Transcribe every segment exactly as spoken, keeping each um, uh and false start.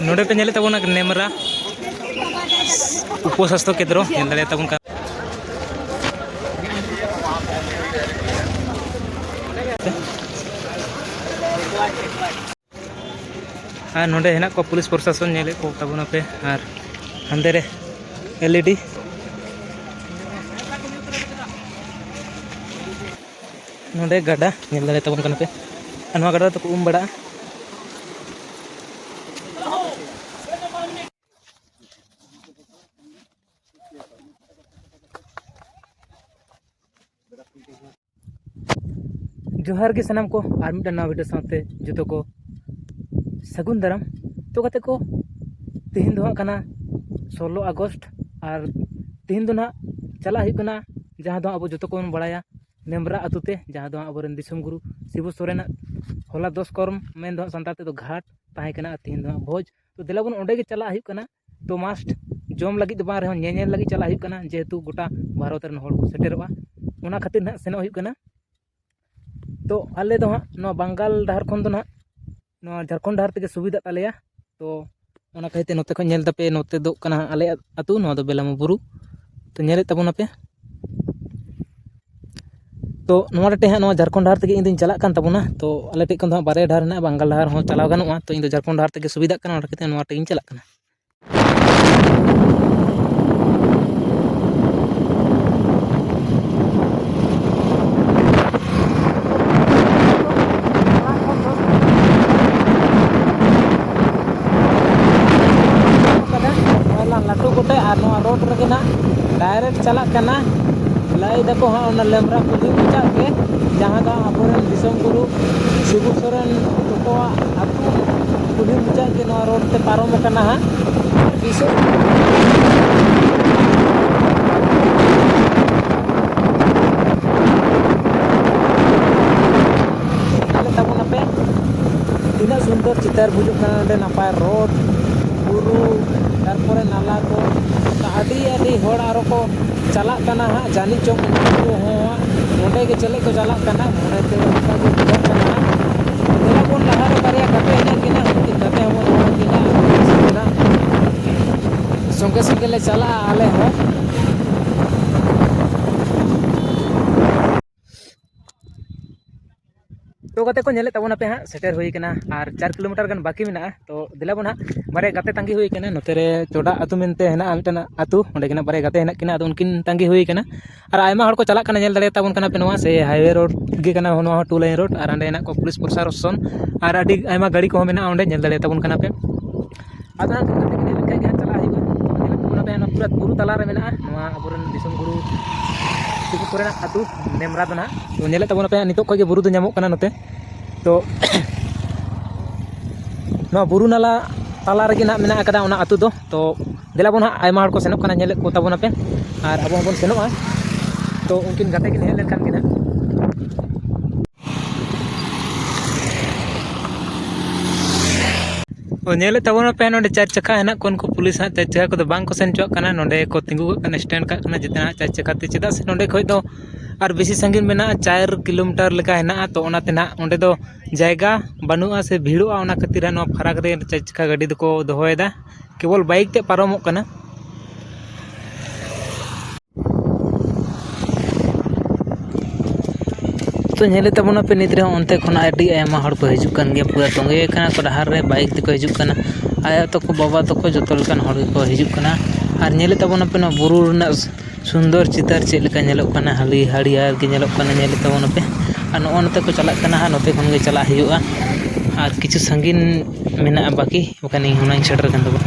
ᱱᱚᱰᱮ ᱯᱮ ᱧᱮᱞᱮᱫ ᱛᱟᱵᱚᱱᱟ ᱱᱮᱢᱨᱟ ᱩᱯᱚ ᱥᱟᱥᱛᱷᱚ ᱠᱮᱱᱫᱨᱚ, ᱧᱮᱞ ᱫᱟᱲᱮᱭᱟᱜ ᱛᱟᱵᱚᱱ ᱠᱟᱱᱟ᱾ ᱟᱨ ᱱᱚᱰᱮ ᱦᱮᱱᱟᱜ ᱠᱚᱣᱟ ᱯᱩᱞᱤᱥ ᱯᱨᱚᱥᱟᱥᱚᱱ, ᱧᱮᱞᱮᱫ ᱠᱚ ᱛᱟᱵᱚᱱᱟᱯᱮ᱾ ᱟᱨ ᱦᱟᱱᱛᱮ ᱨᱮ ᱮᱞ ᱤ ᱰᱤ, ᱱᱚᱰᱮ ᱜᱟᱰᱟ ᱧᱮᱞ ᱫᱟᱲᱮ ᱛᱟᱵᱚᱱ ᱠᱟᱱᱟ ᱯᱮ᱾ ᱟᱨ ᱱᱚᱣᱟ ᱜᱟᱰᱟ ᱨᱮᱫᱚ ᱠᱚ ᱩᱢ ᱵᱟᱲᱟᱜᱼᱟ᱾ ᱡᱚᱦᱟᱨ ᱜᱮ ᱥᱟᱱᱟᱢ ᱠᱚ, ᱟᱨ ᱢᱤᱫᱴᱟᱝ ᱱᱟᱣᱟ ᱵᱷᱤᱰᱤᱭᱳ ᱥᱟᱶᱛᱮ ᱡᱚᱛᱚ ᱠᱚ ᱥᱟᱹᱜᱩᱱ ᱫᱟᱨᱟᱢ᱾ ᱛᱚ ᱜᱟᱛᱮ ᱠᱚ, ᱛᱮᱦᱮᱧ ᱫᱚ ᱦᱟᱸᱜ ᱠᱟᱱᱟ ᱥᱳᱞᱳ ᱟᱜᱚᱥᱴ, ᱟᱨ ᱛᱮᱦᱮᱧ ᱫᱚ ᱱᱟᱦᱟᱜ ᱪᱟᱞᱟᱜ ᱦᱩᱭᱩᱜ ᱠᱟᱱᱟ ᱡᱟᱦᱟᱸ ᱫᱚ ᱟᱵᱚ ᱡᱚᱛᱚ ᱠᱚᱵᱚᱱ ᱵᱟᱲᱟᱭᱟ, ᱱᱮᱢᱨᱟ ᱟᱹᱛᱩ ᱛᱮ, ᱡᱟᱦᱟᱸ ᱫᱚ ᱟᱵᱚᱨᱮᱱ ᱫᱤᱥᱚᱢ ᱜᱩᱨᱩ ᱥᱤᱵᱩ ᱥᱚᱨᱮᱱᱟᱜ ᱦᱚᱞᱟ ᱫᱚᱥ ᱠᱚᱨᱢ, ᱢᱮᱱ ᱫᱚ ᱦᱟᱸᱜ ᱥᱟᱱᱛᱟᱲ ᱛᱮᱫᱚ ᱜᱷᱟᱴ ᱛᱟᱦᱮᱸ ᱠᱟᱱᱟ, ᱟᱨ ᱛᱮᱦᱮᱧ ᱫᱚ ᱦᱟᱸᱜ ᱵᱷᱚᱡᱽ᱾ ᱛᱚ ᱫᱮᱞᱟ ᱵᱚᱱ, ᱚᱸᱰᱮ ᱜᱮ ᱪᱟᱞᱟᱜ ᱦᱩᱭᱩᱜ ᱠᱟᱱᱟ᱾ ᱛᱚ must ᱡᱚᱢ ᱞᱟᱹᱜᱤᱫ ᱫᱚ ᱵᱟᱝ ᱨᱮᱦᱚᱸ, ᱧᱮᱧᱮᱞ ᱞᱟᱹᱜᱤᱫ ᱪᱟᱞᱟᱜ ᱦᱩᱭᱩᱜ ᱠᱟᱱᱟ, ᱡᱮᱦᱮᱛᱩ ᱜᱚᱴᱟ ᱵᱷᱟᱨᱚᱛ ᱨᱮᱱ ᱦᱚᱲ ᱠᱚ ᱥᱮᱴᱮᱨᱚᱜᱼᱟ, ᱚᱱᱟ ᱠᱷᱟᱹᱛᱤᱨ ᱱᱟᱦᱟᱜ ᱥᱮᱱᱚᱜ ᱦᱩᱭᱩᱜ ᱠᱟᱱᱟ᱾ ᱛᱚ ᱟᱞᱮ ᱫᱚ ᱦᱟᱸᱜ ᱱᱚᱣᱟ ᱵᱟᱝᱜᱟᱞ ᱰᱟᱦᱟᱨ ᱠᱷᱚᱱ ᱫᱚ ᱱᱟᱦᱟᱜ ᱱᱚᱣᱟ ᱡᱷᱟᱲᱠᱷᱚᱸᱰ ᱰᱟᱦᱟᱨ ᱛᱮᱜᱮ ᱥᱩᱵᱤᱫᱷᱟᱜ ᱛᱟᱞᱮᱭᱟ᱾ ᱛᱚ ᱚᱱᱟ ᱠᱷᱟᱹᱛᱤᱨ ᱛᱮ ᱱᱚᱛᱮ ᱠᱷᱚᱱ ᱧᱮᱞ ᱛᱟᱯᱮ, ᱱᱚᱛᱮ ᱫᱚ ᱠᱟᱱᱟ ᱦᱟᱸᱜ ᱟᱞᱮᱭᱟᱜ ᱟᱹᱛᱩ, ᱱᱚᱣᱟ ᱫᱚ ᱵᱮᱞᱟᱢᱟ ᱵᱩᱨᱩ᱾ ᱛᱚ ᱧᱮᱞᱮᱫ ᱛᱟᱵᱚᱱᱟᱯᱮ᱾ ᱛᱚ ᱱᱚᱣᱟ ᱴᱟᱴᱮ ᱦᱟᱸᱜ ᱱᱚᱣᱟ ᱡᱷᱟᱲᱠᱷᱚᱸᱰ ᱰᱟᱦᱟᱨ ᱛᱮᱜᱮ ᱤᱧ ᱫᱩᱧ ᱪᱟᱞᱟᱜ ᱠᱟᱱ ᱛᱟᱵᱚᱱᱟ᱾ ᱛᱚ ᱟᱞᱮ ᱴᱷᱮᱡ ᱠᱷᱚᱱ ᱫᱚ ᱦᱟᱸᱜ ᱵᱟᱨᱭᱟ ᱰᱟᱦᱟᱨ ᱦᱮᱱᱟᱜᱼᱟ, ᱵᱟᱝᱜᱟᱞ ᱰᱟᱦᱟᱨ ᱦᱚᱸ ᱪᱟᱞᱟᱣ ᱜᱟᱱᱚᱜᱼᱟ᱾ ᱛᱚ ᱤᱧ ᱫᱚ ᱡᱷᱟᱲᱠᱷᱚᱸᱰ ᱰᱟᱦᱟᱨ ᱛᱮᱜᱮ ᱥᱩᱵᱤᱫᱷᱟᱜ ᱠᱟᱱᱟ, ᱚᱱᱟ ᱠᱷᱟᱹᱛᱤᱨ ᱱᱚᱣᱟ ᱴᱷᱮᱡ ᱤᱧ ᱪᱟᱞᱟᱜ ᱠᱟᱱᱟ᱾ ᱞᱟᱹᱴᱩ ᱠᱚᱴᱮ ᱟᱨ ᱱᱚᱣᱟ ᱨᱳᱰ ᱨᱮᱜᱮ ᱱᱟᱜ ᱰᱟᱭᱨᱮᱠᱴ ᱪᱟᱞᱟᱜ ᱠᱟᱱᱟ᱾ ᱞᱟᱹᱭ ᱫᱟᱠᱚ ᱦᱟᱸᱜ ᱚᱱᱟ ᱞᱮᱢᱨᱟ ᱠᱩᱞᱦᱤ ᱢᱩᱪᱟᱹᱫ ᱜᱮ, ᱡᱟᱦᱟᱸ ᱫᱚ ᱟᱵᱚᱨᱮᱱ ᱫᱤᱥᱚᱢ ᱜᱩᱨᱩ ᱥᱤᱵᱩ ᱥᱚᱨᱮᱱ ᱛᱟᱠᱚᱣᱟᱜ ᱟᱹᱛᱩ ᱠᱩᱞᱦᱤ ᱢᱩᱪᱟᱹᱫ ᱜᱮ ᱱᱚᱣᱟ ᱨᱳᱰ ᱛᱮ ᱯᱟᱨᱚᱢ ᱟᱠᱟᱱᱟ ᱦᱟᱸᱜ᱾ ᱫᱤᱥᱚᱢ ᱧᱮᱞ ᱛᱟᱵᱚᱱ ᱟᱯᱮ, ᱛᱤᱱᱟᱹᱜ ᱥᱩᱱᱫᱚᱨ ᱪᱤᱛᱟᱹᱨ ᱵᱩᱡᱩᱜ ᱠᱟᱱᱟ ᱱᱚᱰᱮ, ᱱᱟᱯᱟᱭ ᱨᱳᱰ, ᱵᱩᱨᱩ, ᱛᱟᱨᱯᱚᱨᱮ ᱱᱟᱞᱟ ᱠᱚ, ᱟᱹᱰᱤ ᱟᱹᱰᱤ ᱦᱚᱲ ᱟᱨᱚ ᱠᱚ ᱪᱟᱞᱟᱜ ᱠᱟᱱᱟ ᱦᱟᱸᱜ, ᱡᱟᱹᱱᱤᱡ ᱪᱚᱝ ᱩᱱᱠᱩ ᱦᱚᱸ ᱦᱟᱸᱜ ᱱᱚᱸᱰᱮ ᱜᱮ ᱪᱮᱞᱮᱫ ᱠᱚ ᱪᱟᱞᱟᱜ ᱠᱟᱱᱟ, ᱢᱚᱱᱮᱛᱮ ᱚᱱᱠᱟ ᱜᱮ ᱵᱩᱡᱷᱟᱹᱜ ᱠᱟᱱᱟ ᱦᱟᱸᱜ᱾ ᱫᱮᱞᱟ ᱵᱚᱱ, ᱞᱟᱦᱟ ᱨᱮ ᱵᱟᱨᱭᱟ ᱜᱟᱛᱮ ᱦᱮᱱᱟᱜ ᱠᱤᱱᱟ, ᱩᱱᱠᱤᱱ ᱜᱟᱛᱮ ᱦᱚᱸᱵᱚᱱ ᱦᱚᱦᱚ ᱠᱤᱱᱟ᱾ ᱚᱱᱠᱟ ᱥᱮᱫ ᱜᱮᱞᱮ ᱪᱟᱞᱟᱜᱼᱟ ᱟᱞᱮ ᱦᱚᱸ᱾ ᱛᱚ ᱜᱟᱛᱮ ᱠᱚ, ᱧᱮᱞᱮᱫ ᱛᱟᱵᱚᱱᱟᱯᱮ ᱦᱟᱸᱜ, ᱥᱮᱴᱮᱨ ᱦᱩᱭ ᱠᱟᱱᱟ ᱟᱨ ᱪᱟᱨ ᱠᱤᱞᱳᱢᱤᱴᱟᱨ ᱜᱟᱱ ᱵᱟᱹᱠᱤ ᱢᱮᱱᱟᱜᱼᱟ᱾ ᱛᱚ ᱫᱮᱞᱟ ᱵᱚᱱ ᱦᱟᱸᱜ, ᱵᱟᱨᱭᱟ ᱜᱟᱛᱮ ᱛᱟᱺᱜᱤ ᱦᱩᱭ ᱠᱟᱱᱟ᱾ ᱱᱚᱛᱮ ᱨᱮ ᱪᱚᱰᱟ ᱟᱹᱛᱩ ᱢᱮᱱᱛᱮ ᱦᱮᱱᱟᱜᱼᱟ ᱢᱤᱫᱴᱟᱝ ᱟᱹᱛᱩ, ᱚᱸᱰᱮ ᱜᱮ ᱱᱟᱜ ᱵᱟᱨᱭᱟ ᱜᱟᱛᱮ ᱦᱮᱱᱟᱜ ᱠᱤᱱᱟ, ᱟᱫᱚ ᱩᱱᱠᱤᱱ ᱛᱟᱺᱜᱤ ᱦᱩᱭ ᱠᱟᱱᱟ᱾ ᱟᱨ ᱟᱭᱢᱟ ᱦᱚᱲ ᱠᱚ ᱪᱟᱞᱟᱜ ᱠᱟᱱᱟ, ᱧᱮᱞ ᱫᱟᱲᱮᱭᱟᱛᱟ ᱵᱚᱱ ᱠᱟᱱᱟ ᱯᱮ, ᱱᱚᱣᱟ ᱥᱮ highway road ᱜᱮ ᱠᱟᱱᱟ, ᱱᱚᱣᱟ ᱦᱚᱸ two lane road, ᱟᱨ ᱦᱟᱸᱰᱮ ᱦᱮᱱᱟᱜ ᱠᱚᱣᱟ ᱯᱩᱞᱤᱥ ᱯᱨᱚᱥᱟᱥᱚᱱ, ᱟᱨ ᱟᱹᱰᱤ ᱟᱭᱢᱟ ᱜᱟᱹᱰᱤ ᱠᱚᱦᱚᱸ ᱢᱮᱱᱟᱜᱼᱟ ᱚᱸᱰᱮ, ᱧᱮᱞ ᱫᱟᱲᱮᱭᱟᱛᱟ ᱵᱚᱱ ᱠᱟᱱᱟ ᱯᱮ᱾ ᱟᱫᱚ ᱦᱟᱸᱜ ᱜᱟᱛᱮ ᱠᱚ ᱧᱮᱞ ᱞᱮᱱᱠᱷᱟᱡ ᱜᱮ ᱦᱟᱸᱜ ᱪᱟᱞᱟᱜ ᱦᱩᱭᱩᱜᱼᱟ᱾ ᱧᱮᱞᱮᱫ ᱛᱟᱵᱚᱱᱟᱯᱮ ᱱᱚᱣᱟ ᱯᱩᱨᱟᱹ ᱵᱩᱨᱩ ᱛᱟᱞᱟ ᱨᱮ ᱢᱮᱱᱟᱜᱼᱟ ᱱᱚᱣᱟ ᱟᱵᱚᱨᱮᱱ ᱫᱤᱥᱚᱢ ᱜᱩᱨᱩ ᱛᱟᱠᱚ ᱠᱚᱨᱮᱱᱟᱜ ᱟᱹᱛᱩ ᱱᱮᱢᱨᱟ ᱫᱚ ᱱᱟᱦᱟᱜ᱾ ᱛᱚ ᱧᱮᱞᱮᱫ ᱛᱟᱵᱚᱱᱟᱯᱮ ᱦᱟᱸᱜ, ᱱᱤᱛᱚᱜ ᱠᱷᱚᱡ ᱜᱮ ᱵᱩᱨᱩ ᱫᱚ ᱧᱟᱢᱚᱜ ᱠᱟᱱᱟ ᱱᱚᱛᱮ᱾ ᱛᱚ ᱱᱚᱣᱟ ᱵᱩᱨᱩ ᱱᱟᱞᱟ ᱛᱟᱞᱟ ᱨᱮᱜᱮ ᱱᱟᱦᱟᱜ ᱢᱮᱱᱟᱜ ᱟᱠᱟᱫᱟ ᱚᱱᱟ ᱟᱹᱛᱩ ᱫᱚ᱾ ᱛᱚ ᱫᱮᱞᱟ ᱵᱚᱱ ᱦᱟᱸᱜ, ᱟᱭᱢᱟ ᱦᱚᱲ ᱠᱚ ᱥᱮᱱᱚᱜ ᱠᱟᱱᱟ, ᱧᱮᱞᱮᱫ ᱠᱚ ᱛᱟᱵᱚᱱᱟᱯᱮ, ᱟᱨ ᱟᱵᱚ ᱦᱚᱸᱵᱚᱱ ᱥᱮᱱᱚᱜᱼᱟ᱾ ᱛᱚ ᱩᱱᱠᱤᱱ ᱜᱟᱛᱮ ᱠᱤᱱ ᱦᱮᱡ ᱞᱮᱱᱠᱷᱟᱱ ᱜᱮ ᱱᱟᱦᱟᱜ᱾ ᱚ, ᱧᱮᱞᱮᱫ ᱛᱟᱵᱚᱱᱟᱯᱮ ᱱᱚᱰᱮ ᱪᱟᱨ ᱪᱟᱠᱷᱟ ᱦᱮᱱᱟᱜ ᱠᱚᱣᱟ, ᱩᱱᱠᱩ ᱯᱩᱞᱤᱥ ᱦᱟᱸᱜ ᱪᱟᱨ ᱪᱟᱠᱷᱟ ᱠᱚᱫᱚ ᱵᱟᱝ ᱠᱚ ᱥᱮᱱ ᱦᱚᱪᱚᱣᱟᱜ ᱠᱟᱱᱟ, ᱱᱚᱰᱮ ᱠᱚ ᱛᱤᱸᱜᱩ ᱠᱟᱜ ᱠᱟᱱᱟ, ᱥᱴᱮᱱᱰ ᱠᱟᱜ ᱠᱟᱱᱟ ᱡᱮᱛᱮ ᱦᱟᱸᱜ ᱪᱟᱨ ᱪᱟᱠᱷᱟ ᱛᱮ, ᱪᱮᱫᱟᱜ ᱥᱮ ᱱᱚᱰᱮ ᱠᱷᱚᱡ ᱫᱚ ᱟᱨ ᱵᱮᱥᱤ ᱥᱟᱺᱜᱤᱧ ᱢᱮᱱᱟᱜᱼᱟ, ᱪᱟᱨ ᱠᱤᱞᱳᱢᱤᱴᱟᱨ ᱞᱮᱠᱟ ᱦᱮᱱᱟᱜᱼᱟ᱾ ᱛᱚ ᱚᱱᱟᱛᱮ ᱱᱟᱦᱟᱜ ᱚᱸᱰᱮ ᱫᱚ ᱡᱟᱭᱜᱟ ᱵᱟᱹᱱᱩᱜᱼᱟ ᱥᱮ ᱵᱷᱤᱲᱚᱜᱼᱟ, ᱚᱱᱟ ᱠᱷᱟᱹᱛᱤᱨ ᱦᱟᱸᱜ ᱱᱚᱣᱟ ᱯᱷᱟᱨᱟᱠ ᱨᱮ ᱪᱟᱨ ᱪᱟᱠᱷᱟ ᱜᱟᱹᱰᱤ ᱫᱚᱠᱚ ᱫᱚᱦᱚᱭᱮᱫᱟ, ᱠᱮᱵᱚᱞ ᱵᱟᱭᱤᱠ ᱛᱮ ᱯᱟᱨᱚᱢᱚᱜ ᱠᱟᱱᱟ᱾ ᱛᱚ ᱧᱮᱞᱮᱫ ᱛᱟᱵᱚᱱᱟᱯᱮ ᱱᱤᱛ ᱨᱮᱦᱚᱸ ᱚᱱᱛᱮ ᱠᱷᱚᱱ ᱟᱹᱰᱤ ᱟᱭᱢᱟ ᱦᱚᱲ ᱠᱚ ᱦᱤᱡᱩᱜ ᱠᱟᱱ ᱜᱮᱭᱟ, ᱯᱩᱨᱟᱹ ᱛᱚᱸᱜᱮ ᱟᱠᱟᱱᱟ ᱠᱚ ᱰᱟᱦᱟᱨ ᱨᱮ, ᱵᱟᱭᱤᱠ ᱛᱮᱠᱚ ᱦᱤᱡᱩᱜ ᱠᱟᱱᱟ᱾ ᱟᱭᱳ ᱛᱟᱠᱚ, ᱵᱟᱵᱟ ᱛᱟᱠᱚ, ᱡᱚᱛᱚ ᱞᱮᱠᱟᱱ ᱦᱚᱲ ᱜᱮᱠᱚ ᱦᱤᱡᱩᱜ ᱠᱟᱱᱟ᱾ ᱟᱨ ᱧᱮᱞᱮᱫ ᱛᱟᱵᱚᱱᱟᱯᱮ ᱱᱚᱣᱟ ᱵᱩᱨᱩ ᱨᱮᱱᱟᱜ ᱥᱩᱱᱫᱚᱨ ᱪᱤᱛᱟᱹᱨ ᱪᱮᱫ ᱞᱮᱠᱟ ᱧᱮᱞᱚᱜ ᱠᱟᱱᱟ, ᱦᱟᱹᱞᱤ ᱦᱟᱹᱨᱭᱟᱹᱲ ᱜᱮ ᱧᱮᱞᱚᱜ ᱠᱟᱱᱟ, ᱧᱮᱞᱮᱫ ᱛᱟᱵᱚᱱᱟᱯᱮ᱾ ᱟᱨ ᱱᱚᱜᱼᱚ ᱱᱚᱛᱮ ᱠᱚ ᱪᱟᱞᱟᱜ ᱠᱟᱱᱟ ᱦᱟᱸᱜ, ᱱᱚᱛᱮ ᱠᱷᱚᱱ ᱜᱮ ᱪᱟᱞᱟᱜ ᱦᱩᱭᱩᱜᱼᱟ᱾ ᱟᱨ ᱠᱤᱪᱷᱩ ᱥᱟᱺᱜᱤᱧ ᱢᱮᱱᱟᱜᱼᱟ ᱵᱟᱹᱠᱤ, ᱵᱟᱠᱷᱟᱱ ᱤᱧ ᱦᱚᱸ ᱱᱟᱧ ᱥᱮᱴᱮᱨ ᱠᱟᱱ ᱛᱟᱵᱚᱱᱟ᱾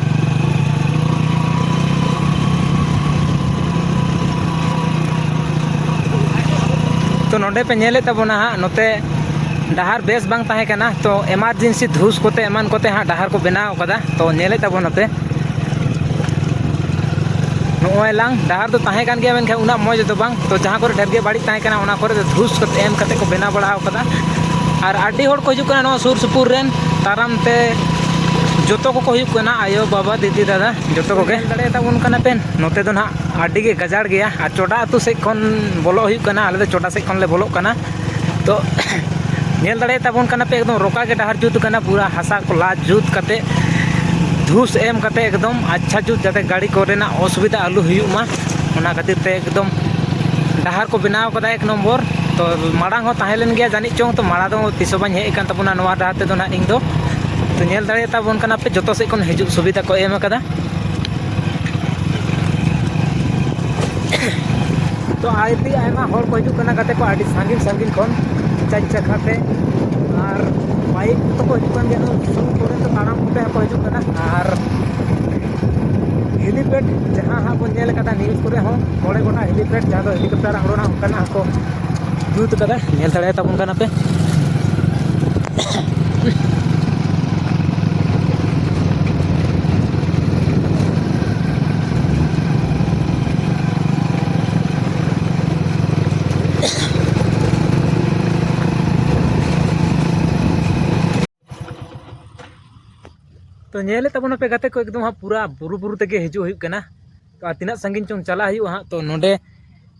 ᱛᱚ ᱱᱚᱰᱮ ᱯᱮ ᱧᱮᱞᱮᱫ ᱛᱟᱵᱚᱱᱟ ᱦᱟᱸᱜ, ᱱᱚᱛᱮ ᱰᱟᱦᱟᱨ ᱵᱮᱥ ᱵᱟᱝ ᱛᱟᱦᱮᱸ ᱠᱟᱱᱟ, ᱛᱚ emergency ᱫᱷᱩᱥ ᱠᱚᱛᱮ ᱮᱢᱟᱱ ᱠᱚᱛᱮ ᱦᱟᱸᱜ ᱰᱟᱦᱟᱨ ᱠᱚ ᱵᱮᱱᱟᱣ ᱠᱟᱫᱟ᱾ ᱛᱚ ᱧᱮᱞᱮᱫ ᱛᱟᱵᱚᱱᱟᱯᱮ ᱱᱚᱜᱼᱚᱭ ᱞᱟᱝ ᱰᱟᱦᱟᱨ ᱫᱚ ᱛᱟᱦᱮᱸ ᱠᱟᱱ ᱜᱮᱭᱟ, ᱢᱮᱱᱠᱷᱟᱱ ᱩᱱᱟᱹᱜ ᱢᱚᱡᱽ ᱫᱚ ᱵᱟᱝ᱾ ᱛᱚ ᱡᱟᱦᱟᱸ ᱠᱚᱨᱮ ᱰᱷᱮᱨ ᱜᱮ ᱵᱟᱹᱲᱤᱡ ᱛᱟᱦᱮᱸ ᱠᱟᱱᱟ, ᱚᱱᱟ ᱠᱚᱨᱮ ᱫᱚ ᱫᱷᱩᱥ ᱠᱟᱛᱮ ᱮᱢ ᱠᱟᱛᱮ ᱠᱚ ᱵᱮᱱᱟᱣ ᱵᱟᱲᱟ ᱟᱠᱟᱫᱟ᱾ ᱟᱨ ᱟᱹᱰᱤ ᱦᱚᱲ ᱠᱚ ᱦᱤᱡᱩᱜ ᱠᱟᱱᱟ ᱱᱚᱣᱟ ᱥᱩᱨ ᱥᱩᱯᱩᱨ ᱨᱮᱱ ᱛᱟᱲᱟᱢ ᱛᱮ ᱡᱚᱛᱚ ᱠᱚᱠᱚ ᱦᱩᱭᱩᱜ ᱠᱟᱱᱟ, ᱟᱭᱳ, ᱵᱟᱵᱟ, ᱫᱤᱫᱤ, ᱫᱟᱫᱟ, ᱡᱚᱛᱚ ᱠᱚᱜᱮ᱾ ᱧᱮᱞ ᱫᱟᱲᱮᱭᱟᱛᱟ ᱵᱚᱱ ᱠᱟᱱᱟ ᱯᱮ, ᱱᱚᱛᱮ ᱫᱚ ᱱᱟᱦᱟᱜ ᱟᱹᱰᱤ ᱜᱮ ᱜᱟᱡᱟᱲ ᱜᱮᱭᱟ᱾ ᱟᱨ ᱪᱚᱰᱟ ᱟᱹᱛᱩ ᱥᱮᱫ ᱠᱷᱚᱱ ᱵᱚᱞᱚᱜ ᱦᱩᱭᱩᱜ ᱠᱟᱱᱟ, ᱟᱞᱮ ᱫᱚ ᱪᱚᱰᱟ ᱥᱮᱫ ᱠᱷᱚᱱ ᱞᱮ ᱵᱚᱞᱚᱜ ᱠᱟᱱᱟ᱾ ᱛᱚ ᱧᱮᱞ ᱫᱟᱲᱮᱭᱟᱛᱟ ᱵᱚᱱ ᱠᱟᱱᱟ ᱯᱮ, ᱮᱠᱫᱚᱢ ᱨᱚᱠᱟ ᱜᱮ ᱰᱟᱦᱟᱨ ᱡᱩᱛ ᱠᱟᱱᱟ, ᱯᱩᱨᱟ ᱦᱟᱥᱟ ᱠᱚ ᱞᱟ ᱡᱩᱛ ᱠᱟᱛᱮ ᱫᱷᱩᱥ ᱮᱢ ᱠᱟᱛᱮ ᱮᱠᱫᱚᱢ ᱟᱪᱪᱷᱟ ᱡᱩᱛ, ᱡᱟᱛᱮ ᱜᱟᱹᱰᱤ ᱠᱚᱨᱮᱱᱟᱜ ᱚᱥᱩᱵᱤᱫᱷᱟ ᱟᱞᱚ ᱦᱩᱭᱩᱜ ᱢᱟ, ᱚᱱᱟ ᱠᱷᱟᱹᱛᱤᱨ ᱛᱮ ᱮᱠᱫᱚᱢ ᱰᱟᱦᱟᱨ ᱠᱚ ᱵᱮᱱᱟᱣ ᱠᱟᱫᱟ ᱮᱠ ᱱᱚᱢᱵᱚᱨ᱾ ᱛᱚ ᱢᱟᱲᱟᱝ ᱦᱚᱸ ᱛᱟᱦᱮᱸ ᱞᱮᱱ ᱜᱮᱭᱟ ᱡᱟᱹᱱᱤᱡ ᱪᱚᱝ, ᱛᱚ ᱢᱟᱲᱟᱝ ᱫᱚ ᱛᱤᱥ ᱦᱚᱸ ᱵᱟᱹᱧ ᱦᱮᱡ ᱟᱠᱟᱱ ᱛᱟᱵᱚᱱᱟ ᱱᱚᱣᱟ ᱰᱟᱦᱟᱨ ᱛᱮᱫᱚ ᱱᱟᱦᱟᱜ ᱤᱧ ᱫᱚ᱾ ᱛᱚ ᱧᱮᱞ ᱫᱟᱲᱮᱭᱟᱜ ᱛᱟᱵᱚᱱ ᱠᱟᱱᱟ ᱯᱮ, ᱡᱚᱛᱚ ᱥᱮᱫ ᱠᱷᱚᱱ ᱦᱤᱡᱩᱜ ᱥᱩᱵᱤᱫᱷᱟ ᱠᱚ ᱮᱢ ᱟᱠᱟᱫᱟ᱾ ᱛᱚ ᱟᱹᱰᱤ ᱟᱭᱢᱟ ᱦᱚᱲ ᱠᱚ ᱦᱤᱡᱩᱜ ᱠᱟᱱᱟ ᱜᱟᱛᱮ ᱠᱚ, ᱟᱹᱰᱤ ᱥᱟᱺᱜᱤᱧ ᱥᱟᱺᱜᱤᱧ ᱠᱷᱚᱱ ᱪᱟᱨ ᱪᱟᱠᱷᱟ ᱛᱮ, ᱟᱨ ᱵᱟᱭᱤᱠ ᱠᱚᱛᱮ ᱠᱚ ᱦᱤᱡᱩᱜ ᱠᱟᱱ ᱜᱮᱭᱟ᱾ ᱛᱚ ᱥᱩᱨ ᱠᱚᱨᱮ ᱫᱚ ᱛᱟᱲᱟᱢ ᱠᱚᱛᱮ ᱦᱚᱸᱠᱚ ᱦᱤᱡᱩᱜ ᱠᱟᱱᱟ᱾ ᱟᱨ ᱦᱮᱞᱤᱯᱮᱰ ᱡᱟᱦᱟᱸ ᱦᱟᱸᱜ ᱵᱚᱱ ᱧᱮᱞ ᱠᱟᱫᱟ ᱱᱤᱭᱩᱡᱽ ᱠᱚᱨᱮ ᱦᱚᱸ, ᱢᱚᱬᱮ ᱜᱚᱴᱟᱝ ᱦᱮᱞᱤᱯᱮᱰ ᱡᱟᱦᱟᱸ ᱫᱚ ᱦᱮᱞᱤᱠᱚᱯᱴᱟᱨ ᱟᱬᱜᱚᱱᱟ ᱚᱱᱠᱟᱱᱟᱜ ᱦᱚᱸᱠᱚ ᱡᱩᱛ ᱠᱟᱫᱟ, ᱧᱮᱞ ᱫᱟᱲᱮᱭᱟᱛᱟᱵᱚᱱ ᱠᱟᱱᱟ ᱯᱮ᱾ ᱛᱚ ᱧᱮᱞᱮᱫ ᱛᱟᱵᱚᱱᱟᱯᱮ ᱜᱟᱛᱮ ᱠᱚ, ᱮᱠᱫᱚᱢ ᱦᱟᱸᱜ ᱯᱩᱨᱟ ᱵᱩᱨᱩ ᱵᱩᱨᱩ ᱛᱮᱜᱮ ᱦᱤᱡᱩᱜ ᱦᱩᱭᱩᱜ ᱠᱟᱱᱟ᱾ ᱛᱚ ᱟᱨ ᱛᱤᱱᱟᱹᱜ ᱥᱟᱺᱜᱤᱧ ᱪᱚᱝ ᱪᱟᱞᱟᱜ ᱦᱩᱭᱩᱜᱼᱟ ᱦᱟᱸᱜ᱾ ᱛᱚ ᱱᱚᱰᱮ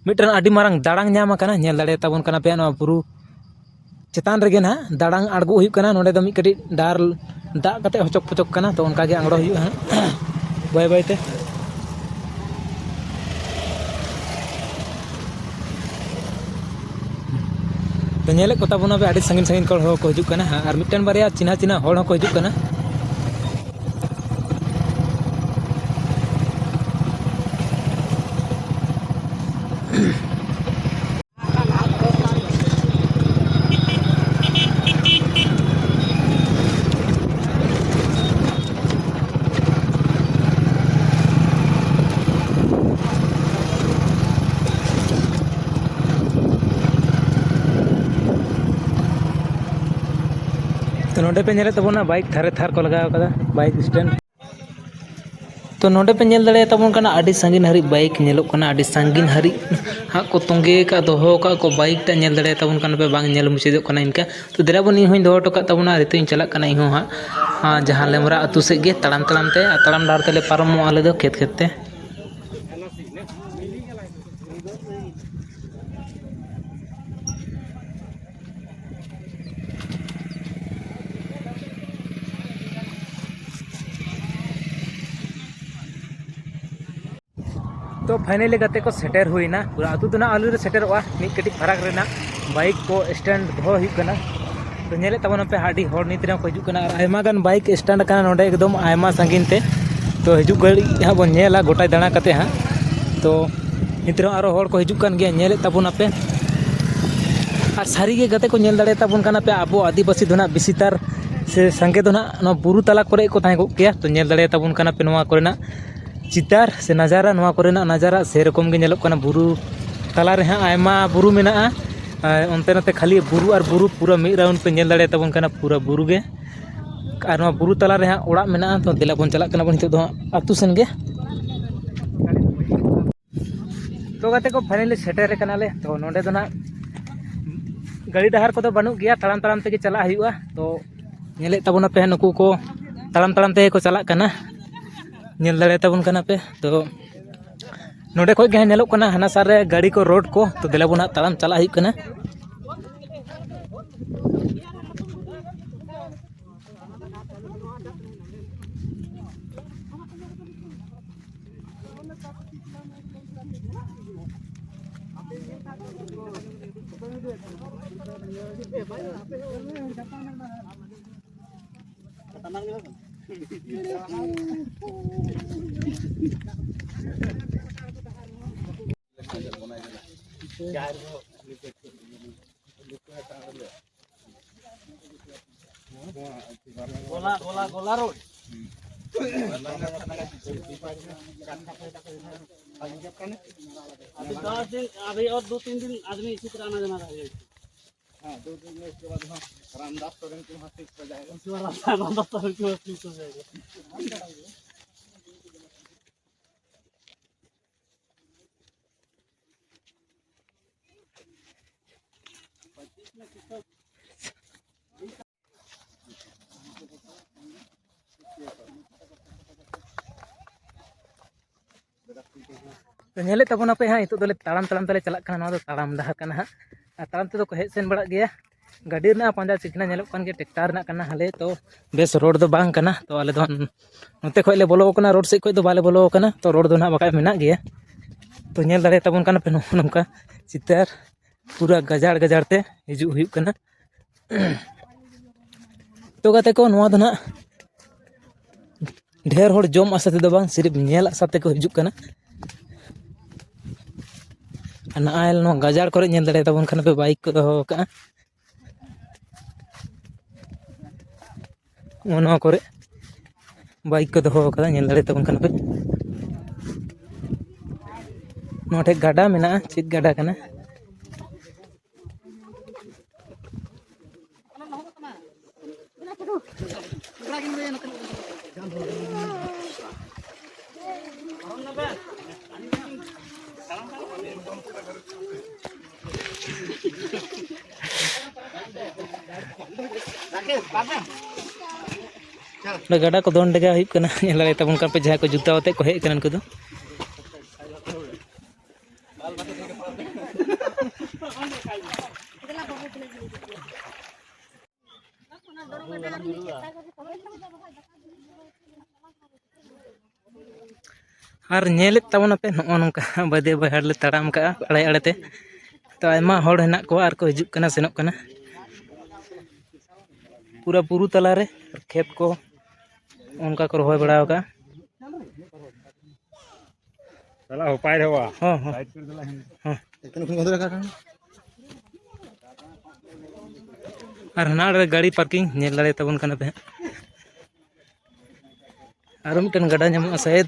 ᱢᱤᱫᱴᱮᱱ ᱟᱹᱰᱤ ᱢᱟᱨᱟᱝ ᱫᱟᱲᱟᱝ ᱧᱟᱢ ᱟᱠᱟᱱᱟ, ᱧᱮᱞ ᱫᱟᱲᱮᱭᱟᱛᱟᱵᱚᱱ ᱠᱟᱱᱟ ᱯᱮ ᱱᱚᱣᱟ ᱵᱩᱨᱩ ᱪᱮᱛᱟᱱ ᱨᱮᱜᱮ ᱱᱟᱦᱟᱜ ᱫᱟᱲᱟᱝ ᱟᱬᱜᱚ ᱦᱩᱭᱩᱜ ᱠᱟᱱᱟ᱾ ᱱᱚᱰᱮ ᱫᱚ ᱢᱤᱫ ᱠᱟᱹᱴᱤᱡ ᱰᱟᱦᱟᱨ ᱫᱟᱜ ᱠᱟᱛᱮ ᱦᱚᱪᱚᱠ ᱯᱚᱪᱚᱠ ᱠᱟᱱᱟ, ᱛᱚ ᱚᱱᱠᱟ ᱜᱮ ᱟᱬᱜᱚ ᱦᱩᱭᱩᱜᱼᱟ ᱦᱟᱸᱜ ᱵᱟᱹᱭ ᱵᱟᱹᱭ ᱛᱮ᱾ ᱛᱚ ᱧᱮᱞᱮᱫ ᱠᱚ ᱛᱟᱵᱚᱱᱟ ᱯᱮ, ᱟᱹᱰᱤ ᱥᱟᱺᱜᱤᱧ ᱥᱟᱺᱜᱤᱧ ᱠᱷᱚᱱ ᱦᱚᱲ ᱠᱚ ᱦᱤᱡᱩᱜ ᱠᱟᱱᱟ ᱦᱟᱸᱜ, ᱟᱨ ᱢᱤᱫᱴᱮᱱ ᱵᱟᱨᱭᱟ ᱪᱤᱱᱦᱟ ᱪᱤᱱᱦᱟ ᱦᱚᱲ ᱦᱚᱸᱠᱚ ᱦᱤᱡᱩᱜ ᱠᱟᱱᱟ᱾ ᱛᱚ ᱱᱚᱰᱮ ᱯᱮ ᱧᱮᱞᱮᱫ ᱛᱟᱵᱚᱱᱟ, ᱵᱟᱭᱤᱠ ᱛᱷᱟᱨᱮ ᱛᱷᱟᱨ ᱠᱚ ᱞᱟᱜᱟᱣ ᱠᱟᱫᱟ, ᱵᱟᱭᱤᱠ ᱥᱴᱮᱱᱰ᱾ ᱛᱚ ᱱᱚᱰᱮ ᱯᱮ ᱧᱮᱞ ᱫᱟᱲᱮᱭᱟᱛᱟᱵᱚᱱ ᱠᱟᱱᱟ, ᱟᱹᱰᱤ ᱥᱟᱺᱜᱤᱧ ᱦᱟᱹᱨᱤᱡ ᱵᱟᱭᱤᱠ ᱧᱮᱞᱚᱜ ᱠᱟᱱᱟ, ᱟᱹᱰᱤ ᱥᱟᱺᱜᱤᱧ ᱦᱟᱹᱨᱤᱡ ᱦᱟᱸᱜ ᱠᱚ ᱛᱚᱸᱜᱮ ᱟᱠᱟᱫ, ᱫᱚᱦᱚ ᱟᱠᱟᱫ ᱠᱚ᱾ ᱵᱟᱭᱤᱠ ᱴᱟᱜ ᱧᱮᱞ ᱫᱟᱲᱮᱭᱟᱛᱟᱵᱚᱱ ᱠᱟᱱᱟ ᱯᱮ, ᱵᱟᱝ ᱧᱮᱞ ᱢᱩᱪᱟᱹᱫᱚᱜ ᱠᱟᱱᱟ ᱤᱱᱠᱟ᱾ ᱛᱚ ᱫᱮᱞᱟ ᱵᱚᱱ, ᱤᱧ ᱦᱚᱸᱧ ᱫᱚᱦᱚ ᱦᱚᱴᱚ ᱠᱟᱜ ᱛᱟᱵᱚᱱᱟ, ᱟᱨ ᱱᱤᱛᱚᱜ ᱤᱧ ᱪᱟᱞᱟᱜ ᱠᱟᱱᱟ ᱤᱧ ᱦᱚᱸ ᱦᱟᱸᱜ, ᱦᱟᱸ, ᱡᱟᱦᱟᱸ ᱞᱮᱢᱨᱟ ᱟᱹᱛᱩ ᱥᱮᱫ ᱜᱮ ᱛᱟᱲᱟᱢ ᱛᱟᱲᱟᱢ ᱛᱮ, ᱟᱨ ᱛᱟᱲᱟᱢ ᱰᱟᱦᱟᱨ ᱛᱮᱞᱮ ᱯᱟᱨᱚᱢᱚᱜᱼᱟ ᱟᱞᱮ ᱫᱚ ᱠᱷᱮᱛ ᱠᱷᱮᱛ ᱛᱮ᱾ ᱛᱚ finally ᱜᱟᱛᱮ ᱠᱚ ᱥᱮᱴᱮᱨ ᱦᱩᱭᱱᱟ᱾ ᱯᱩᱨᱟᱹ ᱟᱹᱛᱩ ᱫᱚ ᱱᱟᱜ ᱟᱞᱮ ᱞᱮ ᱥᱮᱴᱮᱨᱚᱜᱼᱟ, ᱢᱤᱫ ᱠᱟᱹᱴᱤᱡ ᱯᱷᱟᱨᱟᱠ ᱨᱮᱱᱟᱜ ᱵᱟᱭᱤᱠ ᱠᱚ ᱥᱴᱮᱱᱰ ᱫᱚᱦᱚ ᱦᱩᱭᱩᱜ ᱠᱟᱱᱟ᱾ ᱛᱚ ᱧᱮᱞᱮᱫ ᱛᱟᱵᱚᱱᱟᱯᱮ ᱟᱹᱰᱤ ᱦᱚᱲ ᱱᱤᱛ ᱨᱮᱦᱚᱸ ᱠᱚ ᱦᱤᱡᱩᱜ ᱠᱟᱱᱟ ᱟᱨ ᱟᱭᱢᱟ ᱜᱟᱱ ᱵᱟᱭᱤᱠ ᱥᱴᱮᱱᱰ ᱟᱠᱟᱱᱟ ᱱᱚᱰᱮ ᱮᱠᱫᱚᱢ ᱟᱭᱢᱟ ᱥᱟᱺᱜᱤᱧ ᱛᱮ᱾ ᱛᱚ ᱦᱤᱡᱩᱜ ᱜᱷᱟᱹᱲᱤᱡ ᱦᱟᱸᱜ ᱵᱚᱱ ᱧᱮᱞᱟ ᱜᱚᱴᱟᱭ ᱫᱟᱬᱟ ᱠᱟᱛᱮ ᱦᱟᱸᱜ᱾ ᱛᱚ ᱱᱤᱛ ᱨᱮᱦᱚᱸ ᱟᱨᱚ ᱦᱚᱲ ᱠᱚ ᱦᱤᱡᱩᱜ ᱠᱟᱱ ᱜᱮᱭᱟ, ᱧᱮᱞᱮᱫ ᱛᱟᱵᱚᱱᱟᱯᱮ᱾ ᱟᱨ ᱥᱟᱹᱨᱤᱜᱮ ᱜᱟᱛᱮ ᱠᱚ ᱧᱮᱞ ᱫᱟᱲᱮᱭᱟᱛᱟᱵᱚᱱ ᱠᱟᱱᱟ ᱯᱮ, ᱟᱵᱚ ᱟᱹᱫᱤᱵᱟᱹᱥᱤ ᱫᱚ ᱱᱟᱜ ᱵᱮᱥᱤ ᱛᱟᱨ ᱥᱮ ᱥᱟᱸᱜᱮ ᱫᱚ ᱱᱟᱜ ᱱᱚᱣᱟ ᱵᱩᱨᱩ ᱛᱟᱞᱟ ᱠᱚᱨᱮ ᱠᱚ ᱛᱟᱦᱮᱸ ᱠᱚᱜ ᱜᱮᱭᱟ᱾ ᱛᱚ ᱧᱮᱞ ᱫᱟᱲᱮᱭᱟᱛᱟᱵᱚᱱ ᱠᱟᱱᱟ ᱯᱮ ᱱᱚᱣᱟ ᱠᱚᱨᱮᱱᱟᱜ ᱪᱤᱛᱟᱨ ᱥᱮ ᱱᱟᱡᱟᱨᱟ, ᱱᱚᱣᱟ ᱠᱚᱨᱮᱱᱟᱜ ᱱᱟᱡᱟᱨᱟ ᱥᱮᱨᱚᱠᱚᱢ ᱜᱮ ᱧᱮᱞᱚᱜ ᱠᱟᱱᱟ᱾ ᱵᱩᱨᱩ ᱛᱟᱞᱟ ᱨᱮ ᱦᱟᱸᱜ ᱟᱭᱢᱟ ᱵᱩᱨᱩ ᱢᱮᱱᱟᱜᱼᱟ᱾ ᱟᱨ ᱚᱱᱛᱮ ᱱᱚᱛᱮ ᱠᱷᱟᱹᱞᱤ ᱵᱩᱨᱩ ᱟᱨ ᱵᱩᱨᱩ, ᱯᱩᱨᱟᱹ ᱢᱤᱫ ᱨᱟᱣᱩᱱᱰ ᱯᱮ ᱧᱮᱞ ᱫᱟᱲᱮᱭᱟᱛᱟᱵᱚᱱ ᱠᱟᱱᱟ, ᱯᱩᱨᱟᱹ ᱵᱩᱨᱩ ᱜᱮ᱾ ᱟᱨ ᱱᱚᱣᱟ ᱵᱩᱨᱩ ᱛᱟᱞᱟ ᱨᱮ ᱦᱟᱸᱜ ᱚᱲᱟᱜ ᱢᱮᱱᱟᱜᱼᱟ᱾ ᱛᱚ ᱫᱮᱞᱟ ᱵᱚᱱ ᱪᱟᱞᱟᱜ ᱠᱟᱱᱟ ᱵᱚᱱ ᱱᱤᱛᱚᱜ ᱫᱚ ᱦᱟᱸᱜ ᱟᱹᱛᱩ ᱥᱮᱱ ᱜᱮ᱾ ᱛᱚ ᱜᱟᱛᱮ ᱠᱚ, finally ᱥᱮᱴᱮᱨ ᱟᱠᱟᱱᱟᱞᱮ᱾ ᱛᱚ ᱱᱚᱰᱮ ᱫᱚ ᱱᱟᱜ ᱜᱟᱹᱰᱤ ᱰᱟᱦᱟᱨ ᱠᱚᱫᱚ ᱵᱟᱹᱱᱩᱜ ᱜᱮᱭᱟ, ᱛᱟᱲᱟᱢ ᱛᱟᱲᱟᱢ ᱛᱮᱜᱮ ᱪᱟᱞᱟᱜ ᱦᱩᱭᱩᱜᱼᱟ᱾ ᱛᱚ ᱧᱮᱞᱮᱫ ᱛᱟᱵᱚᱱᱟᱯᱮ ᱱᱩᱠᱩ ᱠᱚ ᱛᱟᱲᱟᱢ ᱛᱟᱲᱟᱢ ᱛᱮᱜᱮ ᱠᱚ ᱪᱟᱞᱟᱜ ᱠᱟᱱᱟ, ᱧᱮᱞ ᱫᱟᱲᱮᱭᱟᱛᱟᱵᱚᱱ ᱠᱟᱱᱟ ᱯᱮ᱾ ᱛᱚ ᱱᱚᱰᱮ ᱠᱷᱚᱡ ᱜᱮ ᱦᱟᱸᱜ ᱧᱮᱞᱚᱜ ᱠᱟᱱᱟ ᱦᱟᱱᱟ ᱥᱟᱨ ᱨᱮ ᱜᱟᱹᱰᱤ ᱠᱚ, ᱨᱳᱰ ᱠᱚ᱾ ᱛᱚ ᱫᱮᱞᱟ ᱵᱚᱱ ᱦᱟᱸᱜ ᱛᱟᱲᱟᱢ ᱪᱟᱞᱟᱜ ᱦᱩᱭᱩᱜ ᱠᱟᱱᱟ᱾ गोला, गोला, गोला रोड। अभी दस दिन, अभी और दो तीन दिन आदमी इसी तरह आना जाना रहेगा। हाँ, दो दिन में, उसके बाद वहाँ रामदास सोरेन के वहाँ शिफ्ट हो जाएगा। उसके बाद रामदास सोरेन के वहाँ शिफ्ट हो जाएगा। ᱛᱚ ᱧᱮᱞᱮᱫ ᱛᱟᱵᱚᱱᱟᱯᱮ ᱦᱟᱸᱜ, ᱱᱤᱛᱚᱜ ᱫᱚᱞᱮ ᱛᱟᱲᱟᱢ ᱛᱟᱲᱟᱢ ᱛᱮᱞᱮ ᱪᱟᱞᱟᱜ ᱠᱟᱱᱟ᱾ ᱱᱚᱣᱟ ᱫᱚ ᱛᱟᱲᱟᱢ ᱰᱟᱦᱟᱨ ᱠᱟᱱᱟ ᱦᱟᱸᱜ᱾ ᱟᱨ ᱛᱟᱲᱟᱢ ᱛᱮᱫᱚ ᱠᱚ ᱦᱮᱡ ᱥᱮᱱ ᱵᱟᱲᱟᱜ ᱜᱮᱭᱟ᱾ ᱜᱟᱹᱰᱤ ᱨᱮᱱᱟᱜ ᱯᱟᱸᱡᱟ ᱪᱤᱠᱷᱱᱟ ᱧᱮᱞᱚᱜ ᱠᱟᱱ ᱜᱮᱭᱟ, ᱴᱨᱟᱠᱴᱟᱨ ᱨᱮᱱᱟᱜ ᱠᱟᱱᱟ ᱦᱟᱞᱮ᱾ ᱛᱚ ᱵᱮᱥ ᱨᱳᱰ ᱫᱚ ᱵᱟᱝ ᱠᱟᱱᱟ᱾ ᱛᱚ ᱟᱞᱮ ᱫᱚ ᱦᱟᱸᱜ ᱱᱚᱛᱮ ᱠᱷᱚᱡ ᱞᱮ ᱵᱚᱞᱚ ᱟᱠᱟᱱᱟ, ᱨᱳᱰ ᱥᱮᱫ ᱠᱷᱚᱡ ᱫᱚ ᱵᱟᱞᱮ ᱵᱚᱞᱚ ᱟᱠᱟᱱᱟ᱾ ᱛᱚ ᱨᱳᱰ ᱫᱚ ᱱᱟᱦᱟᱜ ᱵᱟᱠᱷᱟᱡ ᱢᱮᱱᱟᱜ ᱜᱮᱭᱟ᱾ ᱛᱚ, ᱧᱮᱞ ᱫᱟᱲᱮᱭᱟᱛᱟᱵᱚᱱ ᱠᱟᱱᱟ ᱯᱮ ᱱᱚᱜᱼᱚ ᱱᱚᱝᱠᱟ ᱪᱤᱛᱟᱹᱨ, ᱯᱩᱨᱟᱹ ᱜᱟᱡᱟᱲ ᱜᱟᱡᱟᱲ ᱛᱮ ᱦᱤᱡᱩᱜ ᱦᱩᱭᱩᱜ ᱠᱟᱱᱟ᱾ ᱛᱚ ᱜᱟᱛᱮ ᱠᱚ, ᱱᱚᱣᱟ ᱫᱚ ᱱᱟᱦᱟᱜ ᱰᱷᱮᱨ ᱦᱚᱲ ᱡᱚᱢ ᱟᱥᱟ ᱛᱮᱫᱚ ᱵᱟᱝ, ᱥᱤᱨᱤᱯ ᱧᱮᱞ ᱟᱥᱟ ᱛᱮᱠᱚ ᱦᱤᱡᱩᱜ ᱠᱟᱱᱟ᱾ ᱟᱨ ᱱᱚᱜᱼᱚᱭ ᱱᱚᱣᱟ ᱜᱟᱡᱟᱲ ᱠᱚᱨᱮ ᱧᱮᱞ ᱫᱟᱲᱮᱭᱟᱛᱟᱵᱚᱱ ᱠᱷᱟᱱ ᱯᱮ, ᱵᱟᱭᱤᱠ ᱠᱚ ᱫᱚᱦᱚ ᱟᱠᱟᱫᱼᱟ᱾ ᱱᱚᱜᱼᱚ ᱱᱚᱣᱟ ᱠᱚᱨᱮ ᱵᱟᱭᱤᱠ ᱠᱚ ᱫᱚᱦᱚ ᱟᱠᱟᱫᱟ, ᱧᱮᱞ ᱫᱟᱲᱮᱭᱟᱛᱟᱵᱚᱱ ᱠᱷᱟᱱ ᱯᱮ᱾ ᱱᱚᱣᱟ ᱴᱷᱮᱡ ᱜᱟᱰᱟ ᱢᱮᱱᱟᱜᱼᱟ, ᱪᱮᱫ ᱜᱟᱰᱟ ᱠᱟᱱᱟ? ᱚᱸᱰᱮ ᱜᱟᱰᱟ ᱠᱚ ᱫᱚᱱ ᱰᱮᱜᱟ ᱦᱩᱭᱩᱜ ᱠᱟᱱᱟ, ᱧᱮᱞ ᱫᱟᱲᱮᱭᱟᱛᱟᱵᱚᱱ ᱠᱟᱱ ᱯᱮ, ᱡᱟᱦᱟᱸᱭ ᱠᱚ ᱡᱩᱛᱟᱹ ᱟᱛᱮᱫ ᱠᱚ ᱦᱮᱡ ᱟᱠᱟᱱᱟ ᱩᱱᱠᱩ ᱫᱚ᱾ ᱟᱨ ᱧᱮᱞᱮᱫ ᱛᱟᱵᱚᱱᱟᱯᱮ, ᱱᱚᱜᱼᱚ ᱱᱚᱝᱠᱟ ᱵᱟᱹᱫᱮ ᱵᱟᱹᱭᱦᱟᱹᱲ ᱞᱮ ᱛᱟᱲᱟᱢ ᱠᱟᱜᱼᱟ ᱟᱲᱮ ᱟᱲᱮᱛᱮ᱾ ᱛᱚ, ᱟᱭᱢᱟ ᱦᱚᱲ ᱦᱮᱱᱟᱜ ᱠᱚᱣᱟ ᱟᱨ ᱠᱚ ᱦᱤᱡᱩᱜ ᱠᱟᱱᱟ, ᱥᱮᱱᱚᱜ ᱠᱟᱱᱟ᱾ ᱯᱩᱨᱟᱹ ᱵᱩᱨᱩ ᱛᱟᱞᱟᱨᱮ ᱠᱷᱮᱛ ᱠᱚ ᱚᱱᱠᱟ ᱠᱚ ᱨᱚᱦᱚᱭ ᱵᱟᱲᱟ ᱟᱠᱟᱜᱼᱟ᱾ ᱪᱟᱞᱟᱜ ᱩᱯᱟᱭ ᱨᱮ ᱵᱟ᱾ ᱦᱚᱸ, ᱦᱚᱸ᱾ ᱦᱚᱸ᱾ ᱟᱨ ᱦᱟᱱᱟ ᱨᱮ ᱜᱟᱹᱰᱤ ᱯᱟᱨᱠᱤᱝ ᱧᱮᱞ ᱫᱟᱲᱮᱭᱟᱛᱟᱵᱚᱱ ᱠᱟᱱᱟ ᱯᱮ ᱦᱟᱸᱜ᱾ ᱟᱨᱚ ᱢᱤᱫᱴᱮᱱ ᱜᱟᱰᱟ ᱧᱟᱢᱚᱜᱼᱟ ᱥᱟᱭᱮᱫ᱾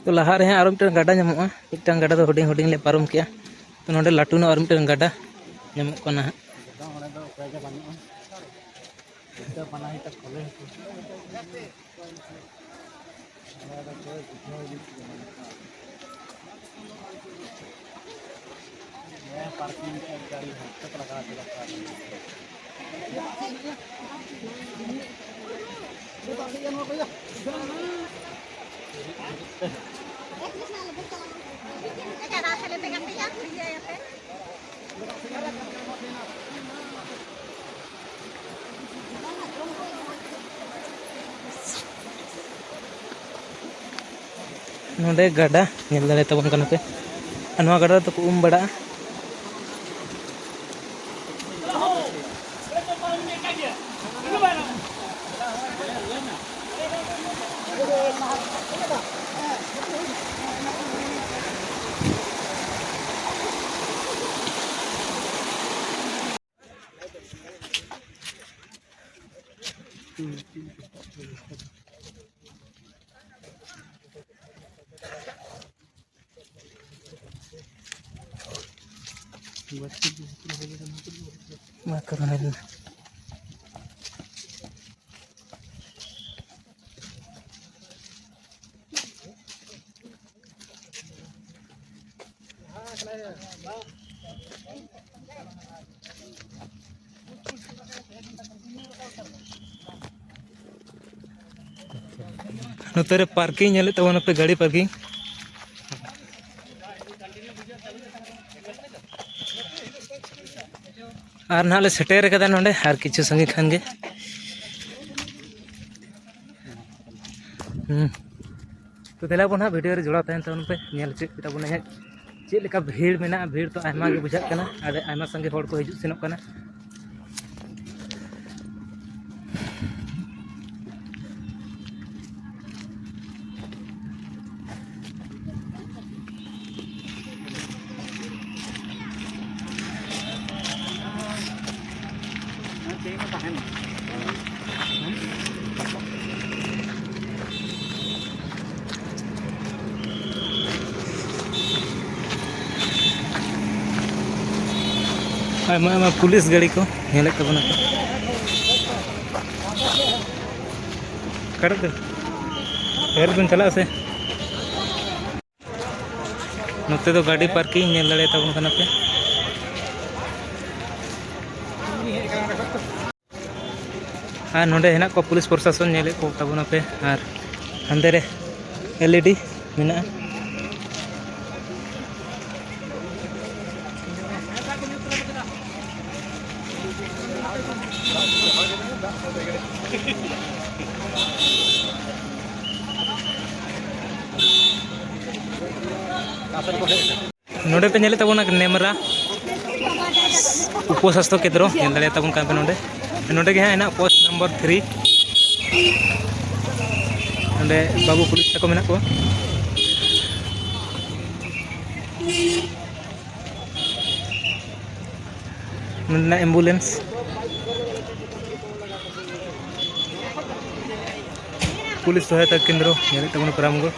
ᱛᱚ, ᱞᱟᱦᱟ ᱨᱮ ᱦᱟᱸᱜ ᱟᱨᱚ ᱢᱤᱫᱴᱟᱝ ᱜᱟᱰᱟ ᱧᱟᱢᱚᱜᱼᱟ, ᱢᱤᱫᱴᱟᱝ ᱜᱟᱰᱟ ᱫᱚ ᱦᱩᱰᱤᱧ ᱦᱩᱰᱤᱧ ᱞᱮ ᱯᱟᱨᱚᱢ ᱠᱮᱜᱼᱟ᱾ ᱛᱚ, ᱱᱚᱰᱮ ᱞᱟᱹᱴᱩ ᱧᱚᱜ ᱟᱨ ᱢᱤᱫᱴᱟᱝ ᱜᱟᱰᱟ ᱧᱟᱢᱚᱜ ᱠᱟᱱᱟ ᱦᱟᱸᱜ᱾ ᱱᱚᱰᱮ ᱜᱟᱰᱟ ᱧᱮᱞ ᱫᱟᱲᱮ ᱛᱟᱵᱚᱱ ᱠᱟᱱᱟ ᱯᱮ, ᱟᱨ ᱱᱚᱣᱟ ᱜᱟᱰᱟ ᱨᱮᱫᱚ ᱠᱚ ᱩᱢ ᱵᱟᱲᱟᱜᱼᱟ᱾ ᱢᱟ ᱠᱚᱨᱟᱣ ᱞᱮᱱᱟ᱾ ᱱᱚᱛᱮ ᱨᱮ ᱯᱟᱨᱠᱤᱝ ᱧᱮᱞᱮᱫ ᱛᱟᱵᱚᱱᱟᱯᱮ, ᱜᱟᱹᱰᱤ ᱯᱟᱨᱠᱤᱝ᱾ ᱟᱨ ᱱᱟᱦᱟᱜ ᱞᱮ ᱥᱮᱴᱮᱨ ᱠᱟᱫᱟ ᱱᱚᱰᱮ, ᱟᱨ ᱠᱤᱪᱷᱩ ᱥᱟᱺᱜᱤᱧ ᱠᱷᱟᱱ ᱜᱮ᱾ ᱦᱩᱸ᱾ ᱛᱚ ᱫᱮᱞᱟ ᱵᱚᱱ ᱦᱟᱸᱜ video ᱨᱮ ᱡᱚᱲᱟᱣ ᱛᱟᱦᱮᱱ ᱛᱟᱵᱚᱱ ᱯᱮ, ᱧᱮᱞ ᱦᱚᱪᱚᱭᱮᱫ ᱯᱮ ᱛᱟᱵᱚᱱᱟ ᱦᱟᱸᱜ ᱪᱮᱫ ᱞᱮᱠᱟ ᱵᱷᱤᱲ ᱢᱮᱱᱟᱜᱼᱟ᱾ ᱵᱷᱤᱲ ᱛᱚ ᱟᱭᱢᱟ ᱜᱮ ᱵᱩᱡᱷᱟᱹᱜ ᱠᱟᱱᱟ, ᱟᱹᱰᱤ ᱟᱭᱢᱟ ᱥᱟᱸᱜᱮ ᱦᱚᱲ ᱠᱚ ᱦᱤᱡᱩᱜ ᱥᱮᱱᱚᱜ ᱠᱟᱱᱟ᱾ ᱟᱭᱢᱟ ᱟᱭᱢᱟ ᱯᱩᱞᱤᱥ ᱜᱟᱹᱰᱤ ᱠᱚ ᱧᱮᱞᱮᱫ ᱛᱟᱵᱚᱱᱟ ᱠᱚ᱾ ᱚᱠᱟᱴᱟᱜ ᱛᱮ? ᱰᱷᱮᱨ ᱵᱮᱱ ᱪᱟᱞᱟᱜᱼᱟ ᱥᱮ? ᱱᱚᱛᱮ ᱫᱚ ᱜᱟᱹᱰᱤ ᱯᱟᱨᱠᱤᱝ ᱧᱮᱞ ᱫᱟᱲᱮᱭᱟᱛᱟᱵᱚᱱ ᱠᱟᱱᱟ ᱯᱮ᱾ ᱟᱨ ᱱᱚᱰᱮ ᱦᱮᱱᱟᱜ ᱠᱚᱣᱟ ᱯᱩᱞᱤᱥ ᱯᱨᱚᱥᱟᱥᱚᱱ, ᱧᱮᱞᱮᱫ ᱠᱚ ᱛᱟᱵᱚᱱᱟᱯᱮ᱾ ᱟᱨ ᱦᱟᱱᱛᱮ ᱨᱮ ᱮᱞ ᱤ ᱰᱤ ᱢᱮᱱᱟᱜᱼᱟ᱾ ᱱᱚᱰᱮ ᱯᱮ ᱧᱮᱞᱮᱫ ᱛᱟᱵᱚᱱᱟ ᱱᱮᱢᱨᱟ ᱩᱯᱚ ᱥᱟᱥᱛᱷᱚ ᱠᱮᱱᱫᱨᱚ, ᱧᱮᱞ ᱫᱟᱲᱮᱭᱟᱜ ᱛᱟᱵᱚᱱ ᱠᱟᱱ ᱯᱮ ᱱᱚᱰᱮ᱾ ᱱᱚᱰᱮ ᱜᱮ ᱦᱟᱸᱜ ᱦᱮᱱᱟᱜ ᱯᱳᱥᱴ ᱱᱟᱢᱵᱟᱨ ᱛᱷᱨᱤ᱾ ᱱᱚᱰᱮ ᱵᱟᱹᱵᱩ ᱯᱩᱞᱤᱥ ᱛᱟᱠᱚ ᱢᱮᱱᱟᱜ ᱠᱚᱣᱟ᱾ ᱱᱚᱰᱮᱱᱟᱜ ᱮᱢᱵᱩᱞᱮᱱᱥ, ᱯᱩᱞᱤᱥ ᱥᱚᱦᱟᱭᱚᱛᱟ ᱠᱮᱱᱫᱨᱚ ᱧᱮᱞᱮᱫ ᱛᱟᱵᱚᱱᱟ ᱯᱮᱨᱟᱢᱜᱚᱲ᱾